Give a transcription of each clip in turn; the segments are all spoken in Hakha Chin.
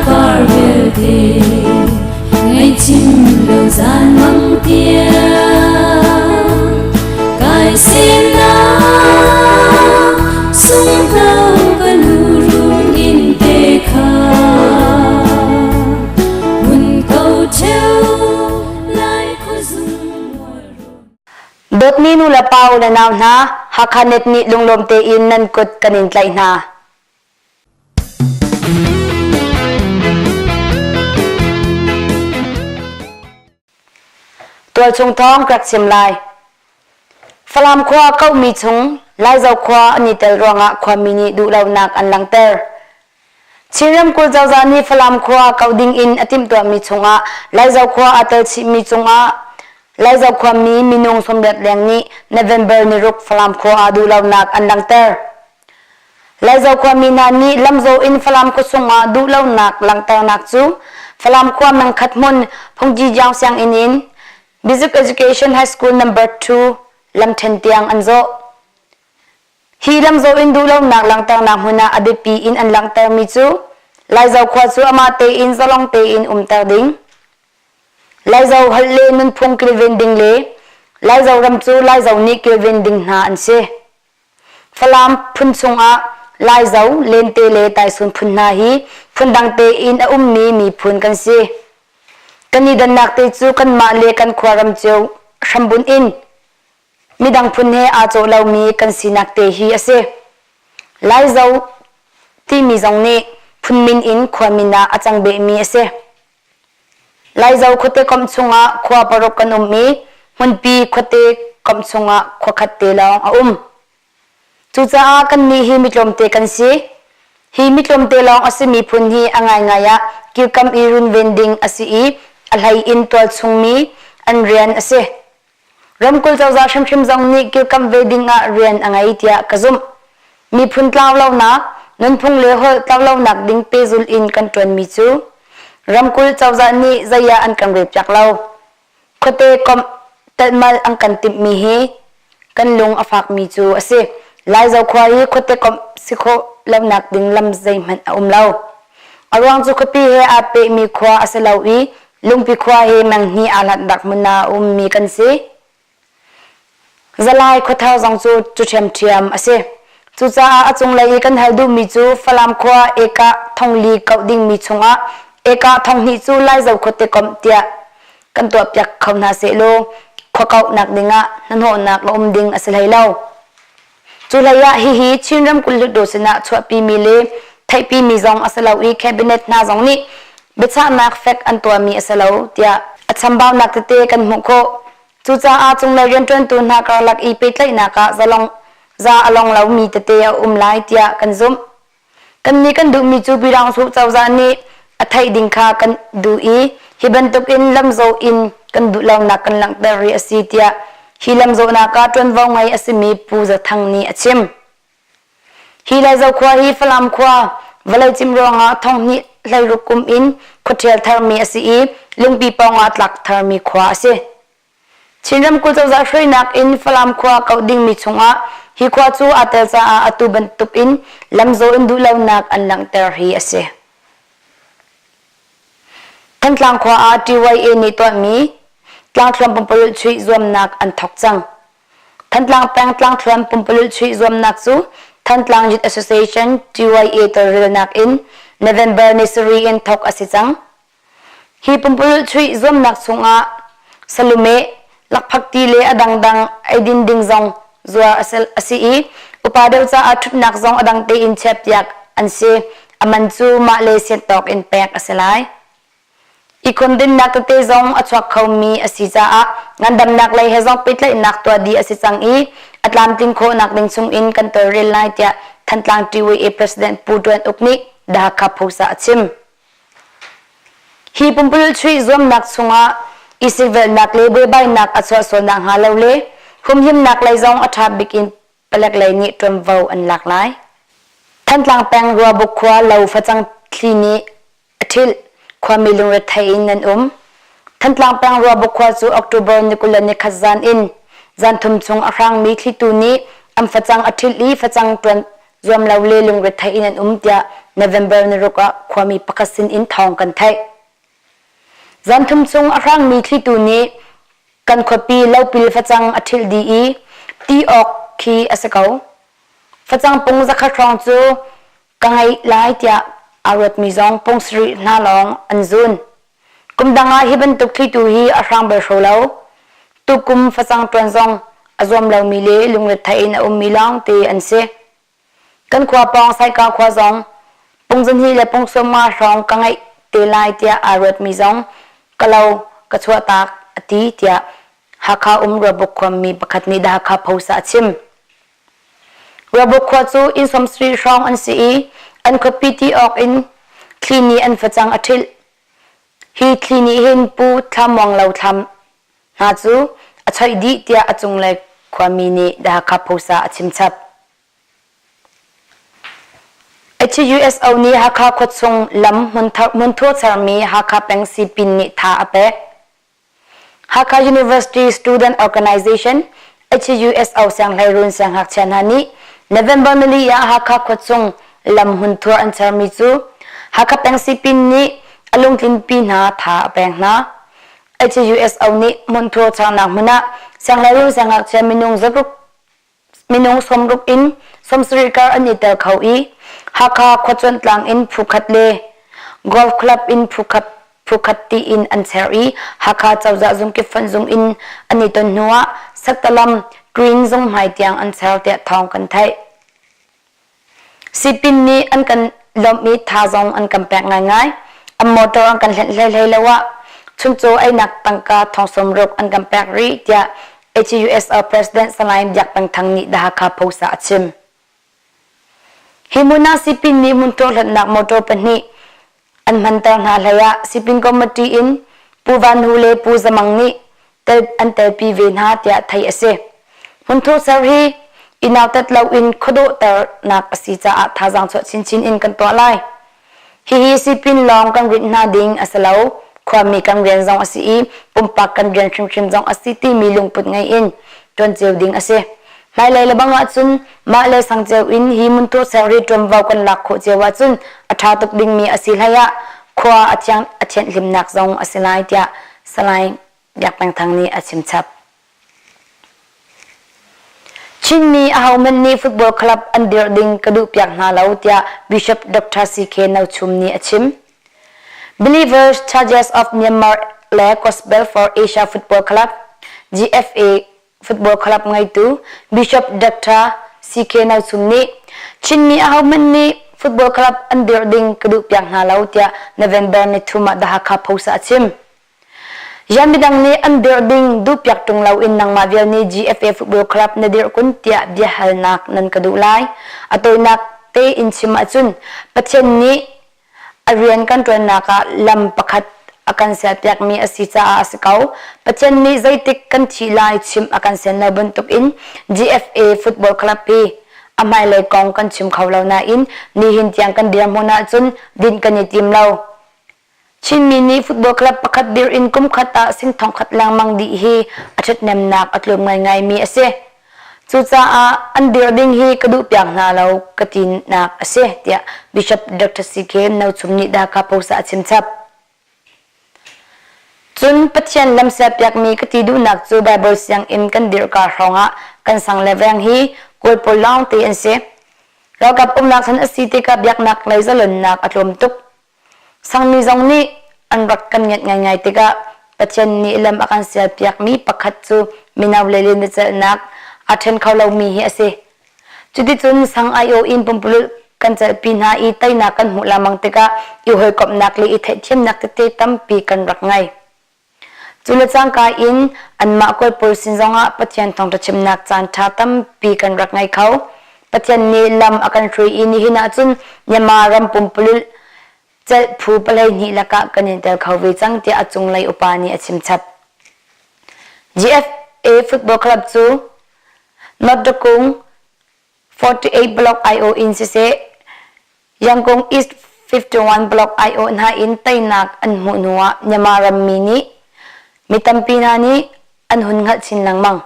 par vialte ngaihchim lo zan mang tiang kai semnak sunghno ka nu rung in te kha mun ko cheu lai khuazung mual Dawtmi nu le pa u le nau hna, Hakha Net nih lunglawm tein nan kut kan in tlaih hna. Tualchung thawng rak chim lai. Falam khua kohmi chung Laizo khua an i tel ruangah khuami nih duhlonak an langhter. Chin ramkulh cozah nih Falam khua koh ding in a timhtuahmi chungah Laizo khua aa tel chihmi cungah Laizo khuami minung 80 leng nih November ni ruk Falam khua ah duhlonak an langhter. Laizo khuami hna nih lamzaw in Falam khuasung ah duhlonak langhternak cu Falam khua mengkhat hmun Phungji Jiang sianginn in Basic Education High School Number 2 lamṭhen tiang an zawh. Hi lamzaw in duhlonak langhternak hmun ah a biapi in an langhtermi cu Laizo khua cu amah tein zalong tein umter ding, Laizo holh le nunphung kilven ding le Laizo ram cu Laizo nih kilven ding hna an si. Falam phun chungah Laizo, Lente le Taisun phun hna hi phundang tein a ummi miphun kan si. Kan i dannak te cu kanmah le kan khuaram cio hrambunh in midang phun he aa cawh lomi kan sinak te hi a si. Laizo timi zong nih phunmin in khuamin ah a cang behmi a si. Laizo khuate komh chungah khua paruk kan um i hmunpi khuate komh chungah khua khat te lawng a um. Cucaah kannih hi mitlawmte kan si. Hi mitlawmte lawng a simi phun hi a ngaingai ah kilkam i runven ding a si i a hlei in tualchungmi an rian a si. Ramkulh cozah hrimhrim zong nih kilkamh ve ding ah rian a ngei tiah ka zumh. Miphun tlaulonak, nunphung le holh tlaulonak ding pehzulh in kan ṭuanmi cu ramkulh cozah nih zei ah an kan relpiak lo. Khuate komh telhmalh an kan timhmi hi kan lung a fakmi cu a si. Laizo khua hi khuate komh si khawh lonak ding lam zeihmanh a um lo. A ruang cu khuapi he aa pehmi khua a si lo i Lungpi khua hi menghnih aa hlatnak hmun ah a ummi kan si. Zalai khuathar zong cu cu ṭhiamṭhiam a si. Cucaah a cunglei i kan hal duhmi cu Falam khua ekah thongli kauh dingmi chungah ekah thonghnih cu Laizo khuate komh tiah kan tuahpiak kho hna sehlaw khua kauhnak dingah hnahnawhnak a um ding a si hlei lo. Cu hlei ah hihi Chin ramkulh Hluttaw sinah chuahpimi le theihpimi zong a si lo i cabinet hna zong nih biachahnak fek an tuahmi a si lo tiah a chambaunak tete kan hmuh khawh. Cucaah cunglei rianṭuantu hna karlak i pehtlaihnak ah zalong za a long lomi tete a um lai tiah kan zumh. Kannih kan duhmi cu Pyidaungsuh cozah nih a theih ding kha kan duh i hi bantukin lamzawh in kan duh lonak kan langhter rih a si tiah hi lamzawhnak ah ṭuanvo ngei a simi Pu Za Thang nih a chim. Hi Laizo khua hi Falam khua vawlei cim ruangah thonghnih hleiruk kum in khuaṭhial tharmi a si i Lungpi pawngah tlak tharmi khua a si. Chin ramkulh cozah hruainak in Falam khua kauh dingmi chungah hi khua cu aa tel caah atu bantuk in lamzawh in duhlonak an langhter hi a si. Thantlang khua ah TYA nih tuahmi tlangthluan pumpululh chuih zuamnak an thawk cang. Thantlang peng tlangthluan pumpululh chuih zuamnak cu Thantlang Youth Association TYA tawlrelnak in November ni sarih in thawk a si cang. Hi pumpululh chuih zuamnak chungah salumeh, lakphakti le a dangdang eidin ding zong zuar a si i upa deuh caah ṭhutnak zong a dang tein chiahpiak an si. A man cu mah le siantawk in pek a si lai. I khondennak tete zong a chuak khomi a si caah ngandamnak lei he zong pehtlaihnak tuah dih a si cang i a tlamtlin khawhnak ding chungin kan tawlrel lai tiah Thantlang TYA President Pu Tuan Uk nih The Hakha Post ah a chim. Hi pumpululh chuih zuamnak chungah i sikvelhnak le buaibainak a chuah sual nakhnga lo le humhimnak lei zong a ṭha bik in palek lei nih ṭuanvo an lak lai. Thantlang peng Ruabuk khua lo facang thli nih a ṭhilh, khuami lungrethei in an um. Thantlang peng Ruabuk khua cu October ni 21 zan in zan thum chung a hrangmi thlitu nih an facang a ṭhilh i facang ṭuan zuam lo le lungrethei in an um tiah November ni ruk ah khuami pakhat sin in thawng kan theih. Zanthum chung a hrangmi thlitu nih kan khuapi lopil facang a ṭhilh dih i ti awk khi a si ko. Facang pung zakhat hrawng cu ka ngeih lai tiah aa ruatmi zong pung sarih hna lawng an zun. Kum dang ah hi bantuk thlitu hi a hrang bal hraw lo. Tukum facang ṭuan zong a zuam lomi le lungrethei in a ummi lawngte an si. Kan khua pawng Saika khua zong pung zahnih le pung sawmnga hrawng ka ngeih te lai tiah aa ruatmi zong ka lo ka chuahtak a ti tiah Hakha um Ruabuk khuami pakhat nih The Hakha Post ah a chim. Ruabuk khua cu inn 70 hrawng an si i an khuapi ti awk in thli nih an facang a ṭhilh. Hi thli nih hin Pu Thla Muang Lo thlam hna cu a choih dih tiah a cunglei khuami nih The Hakha Post ah a chimchap. HUSO nih Hakha khuachung lam hmunthur sermi Hakha peng sipin nih tha a pek. Hakha University Student Organization HUSO sianghleirun siangngakchia hna nih November nili ah Hakha khuachung lam hmunthur an sermi cu Hakha peng sipin nih a lungtlinpi hna tha a pek hna. HUSO nih hmunthur sernak hmun ah sianghleirun siangngakchia minung zaruk minung 60 in 70 kar an i tel kho i Hakha khuacuanh in phu khat le Golf Club in phu khat phu khat tiin an ser i Hakha cozah zungkip fonh zung in an i ton hnu ah Saktalam Green zung hmai tiang an ser tiah thawng kan theih. Sipin nih an kan lawmh i tha zong an kan pek ngaingai. An motor an kan hlenh hlei lo ah chuncaw einak tangka thong 60 an kan pek rih tiah HUSO President Salai Biak Peng Thang nih The Hakha Post ah a chim. Hi hmun ah sipin nih hmunthur hlonhnak motor pahnih an hmanter hna hlei ah sipin committee in Pu Van Hu le Pu Za Mang nih tel an telpi ve hna tiah theih a si. Hmunthur ser hi i nautat loin khuadawhternak a si caah thazaang chuah chinchin in kan tuah lai. Hihi sipin lawng kan rinh hna ding a si lo. Khuami kan rian zong a si i pumpak kan rian hrimhrim zong a si timi lungput ngei in ṭuan cio ding a si. Hmailei lebang ahcun mah le sang cio in hi munthur serri ṭuanvo kan lak khawh cio ahcun a ṭha tuk dingmi a si hlei ah khua a thiang a thianhhlimnak zong a si lai tiah Salai Biak Peng Thang nih a chimchap. Chinmi ahohmanh nih football club an dirh ding ka duhpiak hna lo tiah Bishop Dr. CK Nochum nih a chim. Believers Churches of Myanmar le Gospel for Asia Football Club GFA Football Club ngeitu Bishop Dr. CK Nochum nih Chinmi ahohmanh nih football club an dirh ding ka duhpiak hna lo tiah November ni thum ah The Hakha Post ah a chim. Rian midang nih an dirh ding duhpiak ṭung loin nangmah vial nih GFA Football Club na dirh kun tiah biahalnak nan ka duh lai. A tawinak tein chim ahcun Pathian nih a rian kan ṭuannak ah lam pakhat a kan sialpiakmi a si caah a si ko. Pathian nih zeitik kan thih lai chim a kan sian lo bantukin GFA Football Club hi a hmailei kong kan chim kho lo nain nihin tiang kan dirhmun ahcun dinh kan i tim lo. Chinmi nih football club pakhat dir in kum khat ah sing thongkhat lengmang dih hi a ṭhathnemnak a tlawm ngaingaimi a si. Cucaah an dir ding hi ka duhpiak hna lo ka tinak a si, tiah Bishop Dr. CK Nochum nih Dhaka Post ah a chimchap. Cun Pathian lamsialpiakmi ka ti duhnak cu Baibal sianginn kan dirhka hrawngah kan sang le veng hi Kawl pawl lawngte an si. Ralkap umnak chan a si tikah biaknak lei zalonnak a tlawm tuk. Sangmi zong nih an rak kan ngiat ngaingai tikah Pathian nih lam a kan sialpiakmi pakhat cu mino le lentecelhnak aa ṭhen kho lomi hi a si. Cuticun sang aiawh in pumpululh kan celhpi hna i teinak kan hmuh lengmang tikah i hawikomhnak le i theihthiamnak tete tampi kan rak ngei. Cu le cangka in anmah Kawl pawl sin zongah Pathian thawngṭha chimnak caanṭha tampi kan rak ngei kho. Pathian nih lam a kan hruai i nihin ahcun Myanmar ram pumpululh celh phu 12 lakah kan in tel kho ve cang tiah a cunglei upa nih a chimchap. GFA Football Club cu North Dakung 48 Block IO in siseh Yangon East 51 Block aiawh hna in teinak an hmuh hnuah Myanmar rammi nih mi tampi hna nih an hun hngalh chin lengmang.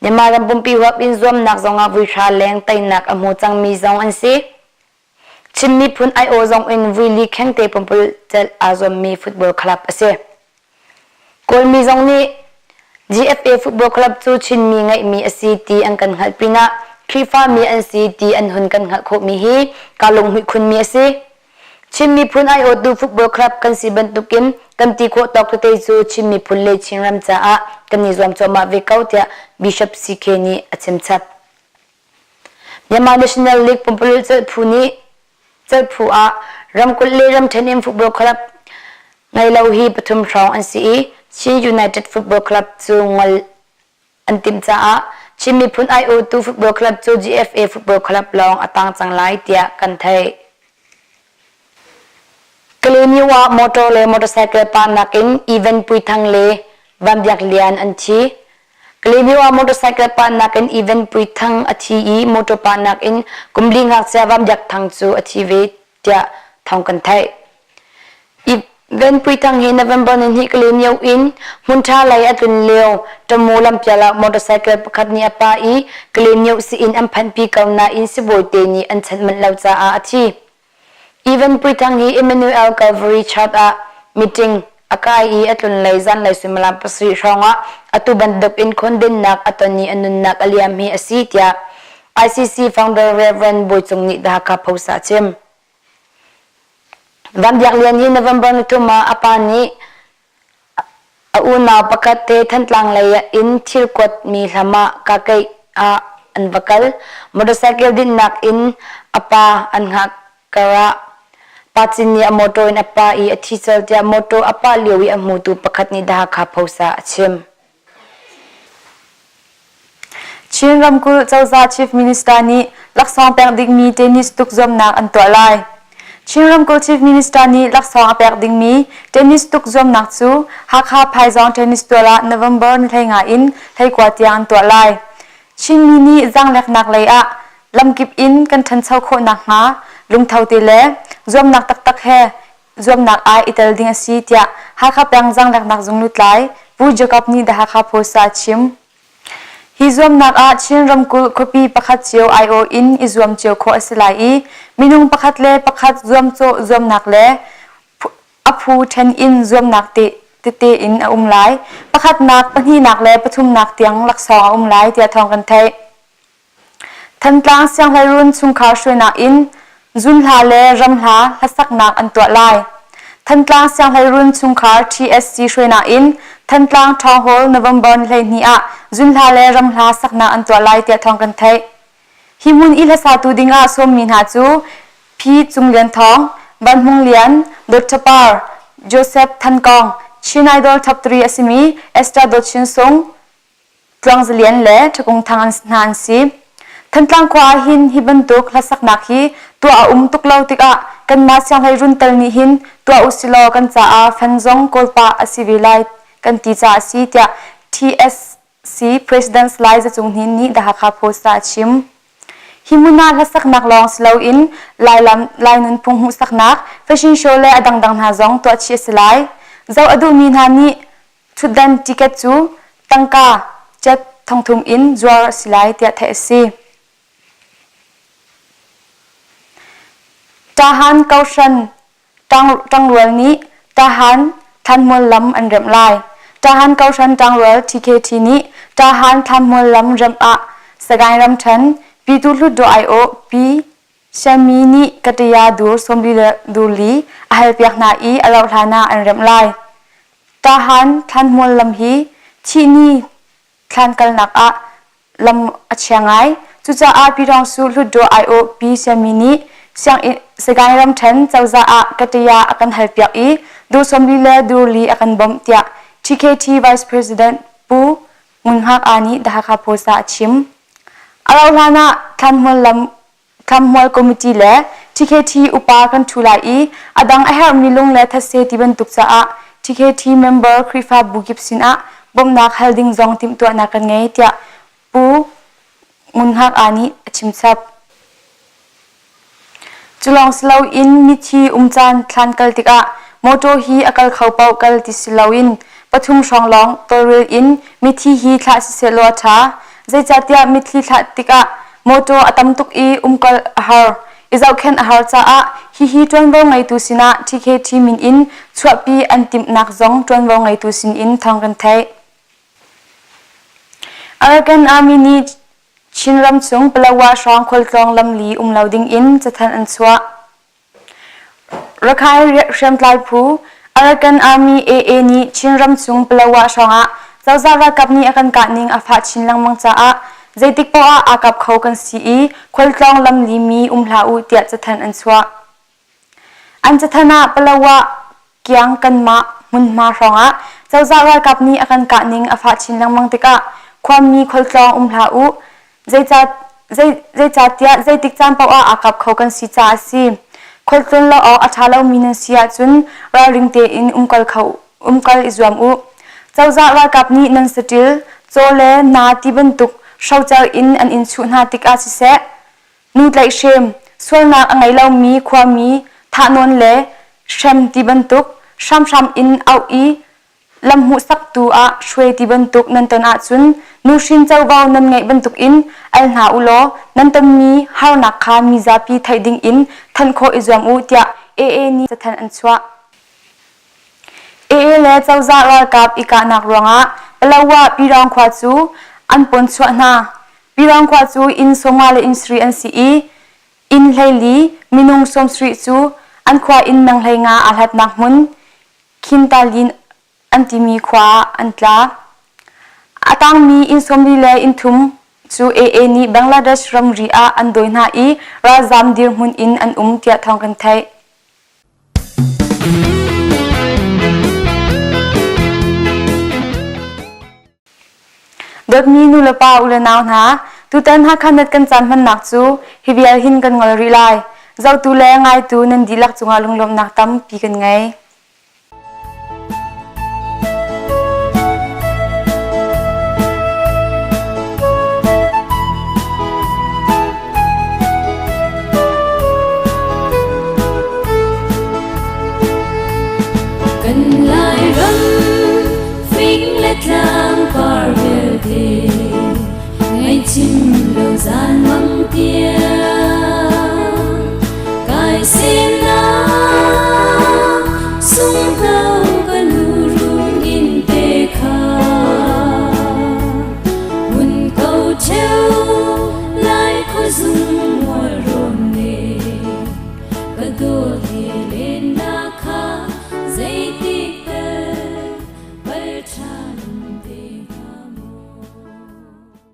Myanmar ram pumpi huap in zuamnak zongah vuihra leng teinak a hmu cangmi zong an si. Chin miphun aiawh zong in vuili khengte pumpululh celh aa zuammi football club a si. Kawlmi zong nih GFA Football Club cu Chinmi ngeihmi a si ti an kan hngalh pinah Khrihfami an si ti an hun kan hngalh khawhmi hi kaa lunghmuih khunmi a si. Chin miphun aiawhtu football club kan si bantukin kan ti khawh tawk tete cu Chin miphun le Chinram caah kan i zuam cuahmah ve ko tiah Bishop CK nih a chimchap. Myanmar National League pumpululh celh phu nih celh phu ah ramkulh le ramṭhen in football club ngei lo hi pathum hrawng an si i Chin United Football Club cu ngol an timh caah Chin miphun aiawhtu football club cu GFA Football Club lawng a tang cang lai tiah kan theih. Kalaymyo ah motor le motorcycle pahnak in Evan Pui Thang le Van Biak Lian an thi. Kalaymyo ah motorcycle pahnak in Evan Pui Thang a thi i motor pahnak in kumli ngakchia Van Biak Thang cu a thi ve tiah thawng kan theih. Evan Pui Thang hi November nihnih Kalaymyo in hmunṭha lei a tlun lio Tamu lampial ah motorcycle pakhat nih a pah i Kalaymyo sii-inn an phanhpi ko nain sibawite nih an chanh manh lo caah a thi. Evan Pui Thang hi Emmanuel Calvary Church ah meeting a kai i a tlun lei zanlei suimilam pasarih hrawngah atu bantuk in khondennak a ton i a nunnak a liam hi a si tiah ICC founder Rev. Bawi Cung nih The Hakha Post ah a chim. Van Biak Lian hi November nithum ah a pa nih a unau pakhat te Thantlang lei in thil kuatmi hlam ah kakeih ah an va kal. Motorcycle dinhnak in a pa an hngah karah Pa Cin nih a motor in a pah i a thi colh tiah motor a pah lio i a hmutu pakhat nih The Hakha Post ah a chim. Chin ramkulh cozah Chief Minister nih laksawng pek dingmi tennis tuk zuamnak an tuah lai. Chin ramkulh Chief Minister nih laksawng a pek dingmi tennis tuk zuamnak cu Hakha Phaizawng Tennis Tual ah November ni 15 in 19 tiang an tuah lai. Chinmi nih zaangleknak lei ah lamkip in kan ṭhancho khawh nakhnga lungtho te le zuamnak taktak he zuamnak ah i tel ding a si tiah Hakha peng zaangleknak zung lutlai Pu Jacob nih The Hakha Post ah a chim. Hi zuamnak ah Chin ramkulh khuapi pakhat cio aiawh in i zuam cio khawh a si lai i minung pakhat le pakhat zuamcawh zuamnak le a phu ṭhen in zuamnak tete in a um lai. Pakhatnak, pahnihnak le pathumnak tiang laksawng a um lai tiah thawng kan theih. Thantlang Sianghleirun chungkhar hruainak in zunhla le ramhla hlasaknak an tuah lai. Thantlang Sianghleirun chungkhar TSC hruainak in Thantlang Town Hall November ni 12 ah zunhla le ramhla saknak an tuah lai tiah thawng kan theih. Hi hmun i hlasatu dingah sawmmi hna cu P. Cung Lian Thawng, Van Hmung Lian, Dawt Tha Par, Joseph Than Kong, Chin Idol Top 3 a simi Esther Dawt Chin Sung, Tluang Za Lian le Ṭhakung Thang hna an si. Thantlang khua ah hin hi bantuk hlasaknak hi tuah a um tuk lo tikah kanmah sianghleirun tal nih hin tuah usilaw kan caah fan zong kawlpah a si ve lai kan ti caah a si tiah TSC President Salai Za Cung Hnin nih The Hakha Post ah a chim. Hi hmun ah hlasaknak lawng si loin Lailam, Lai nunphung hmuhsaknak, fashion show le a dangdang hna zong tuah chih a si lai. Zoh a duhmi hna nih Ṭhutdan ticket cu tangka jet thongthum in zuar a si lai tiah theih a si. Tahan Kohhran ṭangrual nih Tahan Thlanmual lam an remh lai. Tahan Kohhran ṭangrual TKT nih Tahan Thlanmual lam remh ah Sagaing ramṭhen Pyithu Hlutdaw aiawh Pi Sianmi nih Kataya dur sawmli le durli a halpiak hna i a rauh hlan ah an remh lai. Tahan thlanhmual lam hi thihni thlan kalnak ah lam a chia ngai. Cucaah Pyidawngsu Hlutdaw aiawh Pi Siami nih sianginn Sagaing ramṭhen cozah ah kataya a kan halpiak i dur sawmli le dur li a kan bawmh tiah TKT Vice President Pu Ngun Hngak Aa nih The Hakha Post ah a chim. A rauh hlan ah thlanhmual lam Thlamhmual Committee le TKT upa kan ṭhu lai i a dang a herhmi lung le thetse ti bantuk caah TKT member Khrihfabu kip sinah bawmhnak hal ding zong timhtuahnak kan ngei tiah Pu Ngun Hngak Aa nih a chimchap. Cu lawng si loin mithi um caan thlan kal tikah mawṭaw hi a kal kho paoh kal ti si loin pathum hrawng lawng tawlrel in mithi hi thlah sisehlaw a ṭha. Zeicahtiah mitthli thlah tikah mawṭaw a tam tuk i umkal a har. I zohkhenh a har caah hihi ṭuanvo ngeitu sinah TKT min in chuahpi an timhnak zong ṭuanvo ngeitu sinin thawng kan theih. Arakan Army nih Chinram chung Palawa hrawng khualtlawng lamli um lo dingin cathanh an chuah. Rakhine hriamtlai phu Arakan Army AA nih Chinram chung Palawa hrawngah cozah ralkap nih a kan kah ning a fah chin lengmang caah zeitik poah ah aa kap kho kan si i khualtlawng lamli mi um hlah u tiah cathanh an chuah. An cathanh ah Palawa kiang kanmah hmunhma hrawngah cozah ralkap nih a kan kah ning a fah chin lengmang tikah khuami khualtlawng um hlah u zeicahtiah zeitik caan paoh ah aa kap kho kan si caah a si. Khualtlawn lo awk a ṭha lomi nan si ahcun ralring tein umkal kho umkal i zuam u. Cozah ralkap nih nan saṭil, caw le naa ti bantuk hrocer in an in chuh hna tikah siseh, Nu tlaihhrem, sualnak a ngei lomi khuami thahnawn le hrem ti bantuk hramhram in auh i lam hmuhsaktu ah hruai ti bantuk nan ton ahcun nuhrin covo nan ngeih bantukin al hna u law nan tonmi harnak kha mi zapi theih dingin thanh khawh i zuam u tiah AA nih cathanh an chuah. AA le cozah ralkap i kahnak ruangah Palawa Pirang khua cu an pawnchuah hna. Pirang khua cu inn sawmnga le inn sarih an si i inn 14 minung 70 cu an khua inn meng 15 aa hlatnak hmun Khintalin an timi khua ah an tla. A tangmi inn 40 le inn thum cu AA nih Bangladesh ramri ah an dawi hna i ralzam dirhmun in an um tiah thawng kan theih. Dawtmi nulepa u le nau hna, tutan Hakha Net kan caan hmannak cu hi vial hin kan ngol rih lai. Zohtu le ngaitu nan dihlak cungah lunglawmhnak tampi kan ngei. Kan Lairam fing le tlang par vialte ngaihchim lo zan mang tiang kai semnak sunghno ka nu rung in te kha Mun ko cheu lai khuazung mual rawn ne ka dawt.